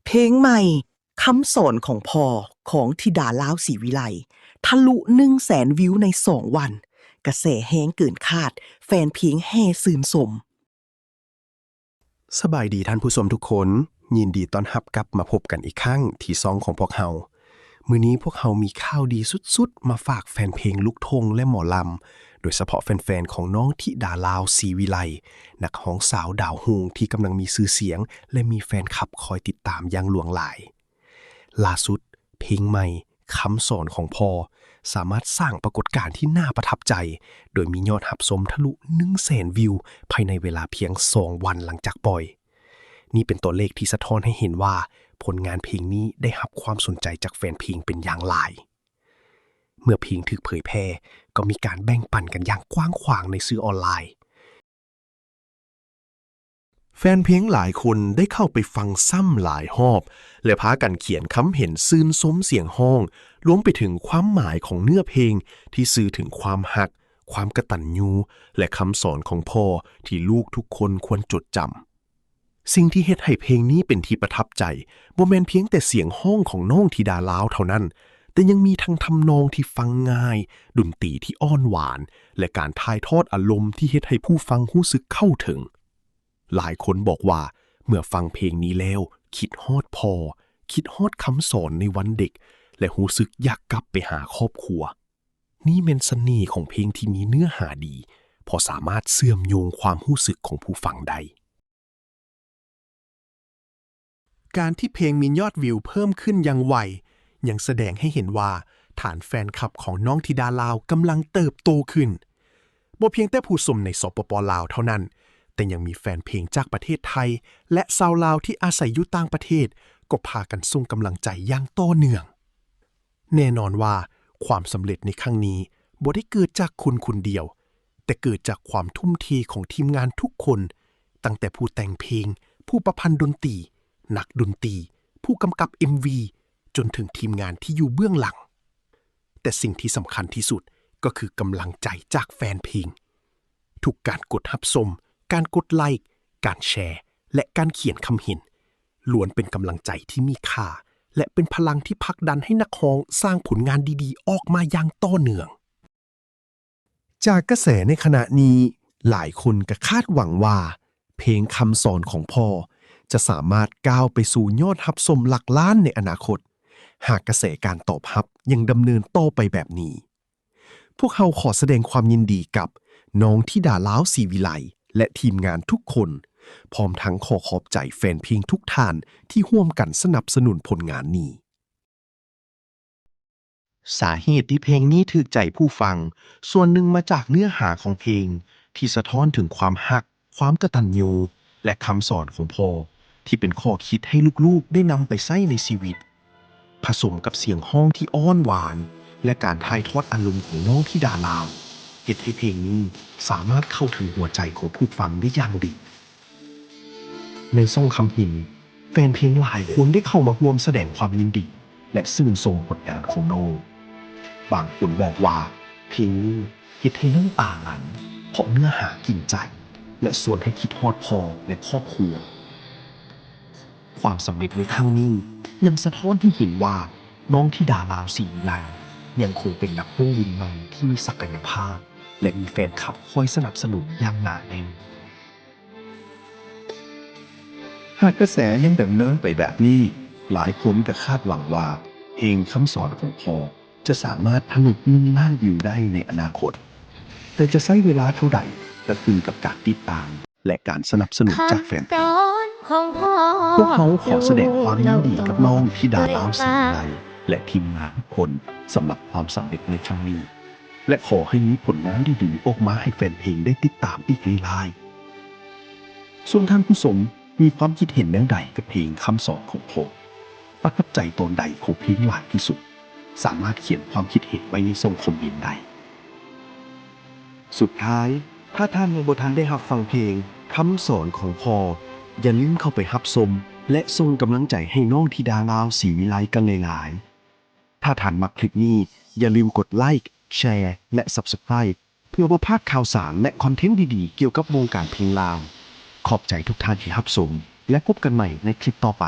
ເພງໃໝ່ ຄຳສອນຂອງພໍ່ ຂອງທິດາລາວ ສີວິໄລ ທະລຸໜຶ່ງແສນວິວໃນສອງວັນ, ກະແສແຮງເກີນຄາດ, ແຟນເພງແຫ່ຊື່ນຊົມ. ສະບາຍດີທ່ານຜູ້ຊົມທຸກຄົນ, ຍິນດີຕ້ອນຮັບກັບມາພົບກັນອີກຄັ້ງທີ່ຊ່ອງຂອງພວກເຮົາ. ມື້ນີ້ພວກເຮົາມີຂ່າວດີສຸດໆມາຝາກແຟນເພງລູກທົ່ງ ແລະ ໝໍລຳ, ໂດຍສະເພາະແຟນໆຂອງນ້ອງທິດາລາວ ສີວິໄລ, ນັກຮ້ອງສາວດາວຮຸ່ງທີ່ກຳລັງມີຊື່ສຽງ ແລະ ມີແຟນຄລັບຄອຍຕິດຕາມຢ່າງຫຼວງຫຼາຍ. ລ່າສຸດ, ເພງໃໝ່ ຄຳສອນຂອງພໍ່ ສາມາດສ້າງປາກົດການທີ່ໜ້າປະທັບໃຈ, ໂດຍມີຍອດຮັບຊົມທະລຸໜຶ່ງແສນວິວ ພາຍໃນເວລາພຽງສອງວັນຫຼັງຈາກປ່ອຍ. ນີ້ເປັນຕົວເລກທີ່ສະທ້ອນໃຫ້ເຫັນວ່າ ຜົນງານເພງນີ້ໄດ້ຮັບຄວາມສົນໃຈຈາກແຟນເພງເປັນຢ່າງຫຼາຍ. ເມື່ອເພງຖືກເຜີຍແຜ່, ກໍມີການແບ່ງປັນກັນຢ່າງກວ້າງຂວາງໃນສື່ອອນລາຍ. ແຟນເພງຫຼາຍຄົນໄດ້ເຂົ້າໄປຟັງຊ້ຳຫຼາຍຮອບ ແລະ ພາກັນຂຽນຄຳເຫັນຊື່ນຊົມສຽງຮ້ອງ, ລວມໄປເຖິງຄວາມໝາຍຂອງເນື້ອເພງທີ່ສື່ເຖິງຄວາມຮັກ, ຄວາມກະຕັນຍູ ແລະ ຄຳສອນຂອງພໍ່ທີ່ລູກທຸກຄົນຄວນຈົດຈຳ. ສິ່ງທີ່ເຮັດໃຫ້ເພງນີ້ເປັນທີ່ປະທັບໃຈ ບໍ່ແມ່ນພຽງແຕ່ສຽງຮ້ອງຂອງນ້ອງທິດາລາວເທົ່ານັ້ນ, ແຕ່ຍັງມີທັງທຳນອງທີ່ຟັງງ່າຍ, ດົນຕີທີ່ອ່ອນຫວານ ແລະ ການຖ່າຍທອດອາລົມທີ່ເຮັດໃຫ້ຜູ້ຟັງຮູ້ສຶກເຂົ້າເຖິງ. ຫຼາຍຄົນບອກວ່າ ເມື່ອຟັງເພງນີ້ແລ້ວ ຄິດຮອດພໍ່, ຄິດຮອດຄຳສອນໃນວັນເດັກ ແລະ ຮູ້ສຶກຢາກກັບໄປຫາຄອບຄົວ. ນີ້ແມ່ນສະເໜ່ຂອງເພງທີ່ມີເນື້ອຫາດີ, ເພາະສາມາດເຊື່ອມໂຍງຄວາມຮູ້ສຶກຂອງຜູ້ຟັງໄດ້. ການທີ່ເພງມີຍອດວິວເພີ່ມຂຶ້ນຢ່າງໄວ ຍັງສະແດງໃຫ້ເຫັນວ່າຖານແຟນຄລັບຂອງນ້ອງທິດາລາວກຳລັງເຕີບໂຕຂຶ້ນ. ບໍ່ພຽງແຕ່ຜູ້ຊົມໃນ ສປປ ລາວ ເທົ່ານັ້ນ, ແຕ່ຍັງມີແຟນເພງຈາກປະເທດໄທ ແລະ ຊາວລາວທີ່ອາໄສຢູ່ຕ່າງປະເທດ ກໍພາກັນສົ່ງກຳລັງໃຈຢ່າງຕໍ່ເນື່ອງ. ແນ່ນອນວ່າຄວາມສຳເລັດໃນຄັ້ງນີ້ບໍ່ໄດ້ເກີດຈາກຄົນຄົນດຽວ, ແຕ່ເກີດຈາກຄວາມທຸ່ມເທຂອງທີມງານທຸກຄົນ, ຕັ້ງແຕ່ຜູ້ແຕ່ງເພງ, ຜູ້ປະພັນດົນຕີ, ນັກດົນຕີ, ຜູ້ກຳກັບເອັມວີ, ຈົນເຖິງທີມງານທີ່ຢູ່ເບື້ອງຫຼັງ. ແຕ່ສິ່ງທີ່ສຳຄັນທີ່ສຸດກໍຄືກຳລັງໃຈຈາກແຟນເພງ. ທຸກການກົດຮັບຊົມ, ການກົດໄລ, ການແຊ ແລະ ການຂຽນຄຳເຫັນ ລ້ວນເປັນກຳລັງໃຈທີ່ມີຄ່າ ແລະ ເປັນພະລັງທີ່ຜັກດັນໃຫ້ນັກຮ້ອງສ້າງຜົນງານດີໆອອກມາຢ່າງຕໍ່ເນື່ອງ. ຈາກກະແສໃນຂະນະນີ້, ຫຼາຍຄົນກໍຄາດຫວັງວ່າ ເພງຄຳສອນຂອງພໍ່ຈະສາມາດກ້າວໄປສູ່ຍອດຮັບຊົມຫຼັກລ້ານໃນອະນາຄົດ, ຫາກກະແສການຕອບຮັບຍັງດຳເນີນຕໍ່ໄປແບບນີ້. ພວກເຮົາຂໍສະແດງຄວາມຍິນດີກັບນ້ອງທິດາລາວ ສີວິໄລ ແລະ ທີມງານທຸກຄົນ, ພ້ອມທັງຂໍຂອບໃຈແຟນເພງທຸກທ່ານທີ່ຮ່ວມກັນສະໜັບສະໜູນຜົນງານນີ້. ສາເຫດທີ່ເພງນີ້ຖືກໃຈຜູ້ຟັງ ສ່ວນໜຶ່ງມາຈາກເນື້ອຫາຂອງເພງ ທີ່ສະທ້ອນເຖິງຄວາມຮັກ, ຄວາມກະຕັນຍູ ແລະ ຄຳສອນຂອງພໍ່ ທີ່ເປັນຂໍ້ຄິດໃຫ້ລູກໆໄດ້ນຳໄປໃຊ້ໃນຊີວິດ. ຜະສົມກັບສຽງຮ້ອງທີ່ອ່ອນຫວານ ແລະ ການຖ່າຍທອດອາລົມຂອງນ້ອງທິດາລາວ ເຮັດໃຫ້ເພງນີ້ສາມາດເຂົ້າເຖິງຫົວໃຈຂອງຜູ້ຟັງໄດ້ຢ່າງດີ. ໃນຊ່ອງຄອມເມັນ, ແຟນເພງຫຼາຍຄົນໄດ້ເຂົ້າມາຮ່ວມສະແດງຄວາມຍິນດີ ແລະ ຊື່ນຊົມຜົນງານຂອງນ້ອງ. ບາງຄົນບອກວ່າ ເພງນີ້ເຮັດໃຫ້ນ້ຳຕາໄຫຼ ເພາະເນື້ອຫາກິນໃຈ ແລະ ຊວນໃຫ້ຄິດຮອດພໍ່ ແລະ ຄອບຄົວ. ຄວາມສຳເລັດໃນຄັ້ງນີ້ຍັງສະທ້ອນໃຫ້ເຫັນວ່າ ນ້ອງທິດາລາວ ສີວິໄລ ຍັງຄົງເປັນນັກຮ້ອງລຸ້ນໃໝ່ທີ່ມີສັກກະຍະພາບ ແລະ ມີແຟນຄລັບຄອຍສະໜັບສະໜູນຢ່າງໜາແໜ້ນ. ຫາກກະແສຍັງດຳເນີນໄປແບບນີ້, ຫຼາຍຄົນກໍຄາດຫວັງວ່າ ເພງຄຳສອນຂອງພໍ່ຈະສາມາດທະລຸໜຶ່ງລ້ານວິວໄດ້ໃນອະນາຄົດ, ແຕ່ຈະໃຊ້ເວລາເທົ່າໃດ ກໍຂຶ້ນກັບການຕິດຕາມ ແລະ ການສະໜັບສະໜູນຈາກແຟນເພງ. ພວກເຮົາຂໍສະແດງຄວາມຍິນດີກັບນ້ອງທິດາລາວ ສີວິໄລ ແລະ ທີມງານທຸກຄົນ ສຳລັບຄວາມສຳເລັດໃນຄັ້ງນີ້ ແລະ ຂໍໃຫ້ມີຜົນງານດີໆອອກມາໃຫ້ແຟນເພງໄດ້ຕິດຕາມອີກຫຼາຍໆ. ສ່ວນທ່ານຜູ້ຊົມມີຄວາມຄິດເຫັນແນວໃດກັບເພງຄຳສອນຂອງພໍ່? ປະທັບໃຈຕອນໃດຂອງເພງຫຼາຍທີ່ສຸດ? ສາມາດຂຽນຄວາມຄິດເຫັນໄວ້ໃນຊ່ອງຄອມເມັນໄດ້. ສຸດທ້າຍ, ຖ້າທ່ານຍັງບໍ່ທັນໄດ້ຮັບຟັງເພງຄຳສອນຂອງພໍ່, ຢ່າລືມເຂົ້າໄປຮັບຊົມ ແລະ ສົ່ງກຳລັງໃຈໃຫ້ນ້ອງທິດາລາວ ສີວິໄລ ກັນຫຼາຍໆ. ຖ້າທ່ານມັກຄລິບນີ້, ຢ່າລືມກົດໄລ, ແຊ ແລະ Subscribe ເພື່ອບໍ່ພາດຂ່າວສານ ແລະ ຄອນເທັນດີໆກ່ຽວກັບວົງການເພງລາວ. ຂອບໃຈທຸກທ່ານທີ່ຮັບຊົມ ແລະ ພົບກັນໃໝ່ໃນຄລິບຕໍ່ໄປ.